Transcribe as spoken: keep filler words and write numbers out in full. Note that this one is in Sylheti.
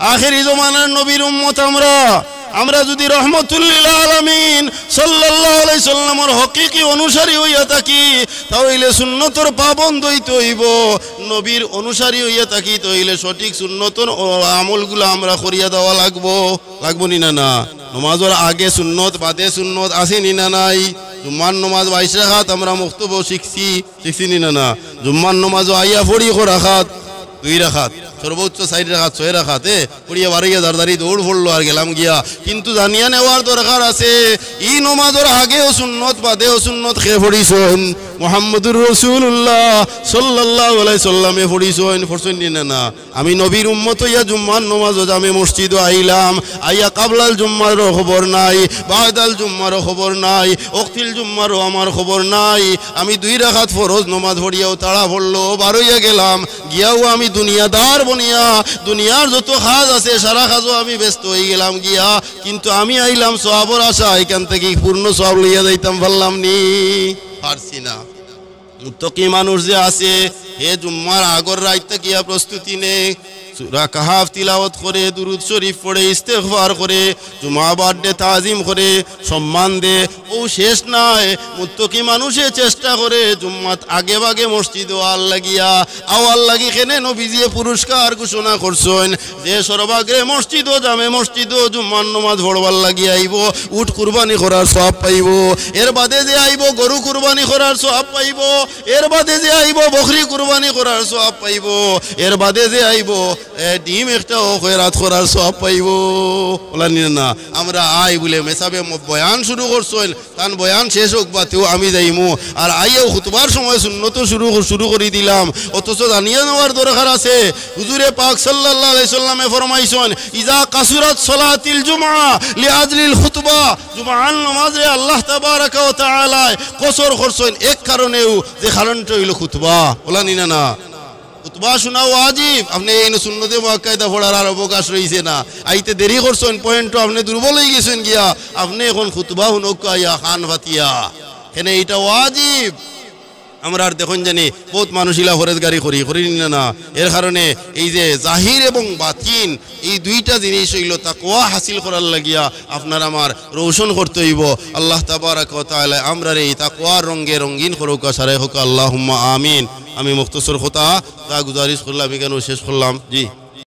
আখেরি জমানার নবীর উম্মত আমরা। আমরা যুদি রহমতুল্লিল আলামিন সাল্লাল্লাহু আলাইহি সাল্লামর হকিকি অনুসারী অইয়া থাকি, তা অইলে সুন্নতর পাবন্দ অইতে অইবো। নবীর অনুসারী অইয়া থাকি, তা অইলে সঠিক সুন্নতর অ-, আমলগুলা আমরা করিয়া দেওয়া লাগবো, লাগবো নি না, না? নমাজর আগে সুন্নত, বাদে সুন্নত আছে নি না নাই? জুম্মার নমাজ বাইশ রাকাত আমরা মক্তবো শিখছি, শিখছি নি না, না? জুম্মার নমাজো আইয়া পড়ি কয় রাকাত, দুই রাকাত, সর্বোচ্চ চাইর রাকাত, ছয় রাকাত, এ, পড়িয়া বারইয়া দারদারি দৌড় পড়লো আর গেলাম গিয়া। কিন্তু জানিয়া নেওয়ার দরকার আছে, ই নমাজর আগেও সুন্নত, বাদেও সুন্নত কে পড়িছইন? মুহাম্মদুর রাসূলুল্লাহ সাল্লাল্লাহু আলাইহি সাল্লামে পড়িছইন, পড়ছইন নি না, না? আমি নবীর উম্মত অইয়া জুম্মার নমাজো জামে মসজিদো আইলাম, আইয়া কাবলাল জুম্মারও খবর নাই, বাদাল জুম্মারও খবর নাই, ওয়াক্তিল জুম্মারও আমার খবর নাই। আমি দুই রাকাত ফরজ নমাজ পড়িয়াও তাড়া পড়লো, বারইয়া গেলাম, গিয়াও আমি দুনিয়াদার বনিয়া, দুনিয়ার যত কাজ আছে সারা কাজো আমি ব্যস্ত অইগেলাম গিয়া, কিন্তু আমি আইলাম সওয়াবর আশা, ইখান থাকি পূর্ণ সওয়াব লইয়া যাইতাম পারলাম নি? পারছি না। মুত্তাকি মানুষ যে আছে, হে জুম্মার আগর রাইত থাকিয়া প্রস্তুতি নে, সূরা কাহাফ তিলাওয়াত করে, দুরুদ শরীফ পড়ে, ইস্তেগফার করে, জুমা বারডে তাজিম করে, সম্মান দে। অউ শেষ নায়, মুত্তাকি মানুষে চেষ্টা করে জুম্মাত আগে ভাগে মসজিদো আওয়ার লাগিয়া, আওয়ার লাগি। কেনে নবীজিয়ে পুরস্কার ঘোষণা করছইন, যে সর্বাগ্রে মসজিদো, জামে মসজিদো জুম্মার নমাজ পড়বার লাগি আইবো, উট কুরবানি করার সওয়াব পাইবো। এর বাদে যে আইবো, গরু কুরবানি করার সওয়াব পাইবো। এর বাদে যে আইবো, বকরি কুরবানি করার সওয়াব পাইবো। এর বাদে যে আইবো, এ, ডিম একটাও খয়রাত করার সওয়াব পাইবো। অলা নি না, আমরা আই বুলে মেসাবে ম-, বয়ান শুরু করছইন, তান বয়ান শেষ অউক বা তেউ আমি যাইমু। আর আইয়াও খুতবার সময় সুন্নতো শুরু কর-, শুরু করি দিলাম। অথচ জানিয়া নেওয়ার দরকার আছে, হুজুরে পাক সাল্লাল্লাহু আলাইহি সাল্লামে ফরমাইছইন, "ইজা কাসুরাত সালাতিল জুমআ লিআজলিল খুতবা।" জুমার নমাজরে আল্লাহ তাবারাকা ওয়া তাআলায় কসর করছইন এক কারণেউ, যে কারণটা অইলো খুতবা। অলা নি না, না? খুতবা শুনা ওয়াজিব। আপনে এইন সুন্নতে মুআক্কাদা পড়ার আর অবকাশ রইছে না। আইতে দেরি করছইন, পয়েন্টো আপনে দুর্বল অইগেছইন গিয়া। আপনে এখন খুতবা হুনউক্কা আইয়া কান পাতিয়া। কেনে ইটা ওয়াজিব। আমরার দেখইন জানি বউত মানুষ ইলা পরহেজগারি করি, করি নি না, না? এর কারণে এই যে জাহির এবং বাতিন, এই দুইটা জিনিস অইলো তাকওয়া হাসিল করার লাগিয়া আপনার আমার রৌশন করতে অইবো। আল্লাহ তাবারাকা ওয়া তাআলায় আমরারে এই তাকওয়ার রঙে রঙিন করউক্কা, সারাই কউক্কা, আল্লাহুম্মা আমিন। আমি মুখতসর কথা যা গুজারিশ করলাম, ইখানো শেষ করলাম। জি।